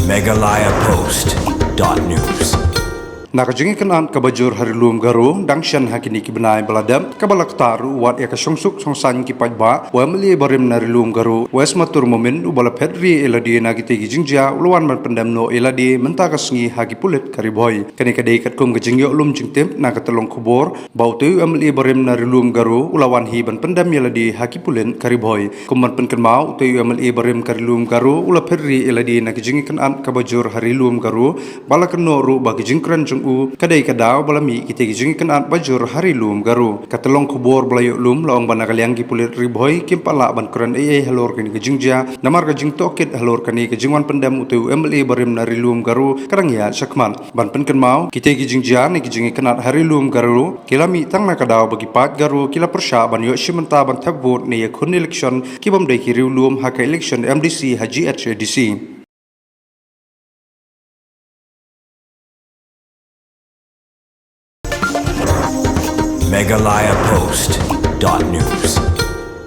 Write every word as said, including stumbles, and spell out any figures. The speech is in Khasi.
Meghalaya Post dot news. Na ka jingïakynad kaba jur ha Ri Lum Garo, dang shen ha kine ki bnai ba la dep, kaba la ktah ruh wat ïa ka shongsuk shongsaiñ ki paidbah, u M L A barim na Ri Lum Garo, Wes Matur Momin, uba la phet ri ïa lade na kitei ki jingjia, u la wan ban pyndem noh ïa lade mynta ka sngi ha ki pulit ka Ri Bhoi. Kane ka dei katkum ka jingïoh lum jingtip na ka tyllong khubor ba utei u M L A barim na Ri Lum Garo u la wan hi ban pyndem ïa lade ha ki pulit ka Ri Bhoi. Kum ban pynkynmaw, utei u M L A barim ka Ri Lum Garo u la phet ri ïa lade na ka jingïakynad kaba jur ha Ri Lum Garo, ba la kynnoh ruh ba ka jingkren jong u ka dei ka daw ba la mih kitei ki jingïakynad ba jur ha Ri Lum Garo. Ka tyllong khubor ba la ïoh lum la ong ba na ka liang ki pulit Ri Bhoi kim pat lah ban kren ei ei halor kane ka jingjia, namar ka jingtohkit halor kane ka jingwan pyndem utei u M L A barim na Ri Lum Garo ka dang ïaid shakhmat. Ban pynkynmaw, kitei ki jingjia ne ki jingïakynad ha Ri Lum Garo ki la mih tang na ka daw ba ki paid Garo ki la pyrshah ban ïoh shim bynta ban thep vote ne ïakhun election ki bym dei ki riewlum ha ka election M D C ha G H A D C. Meghalaya Post dot news.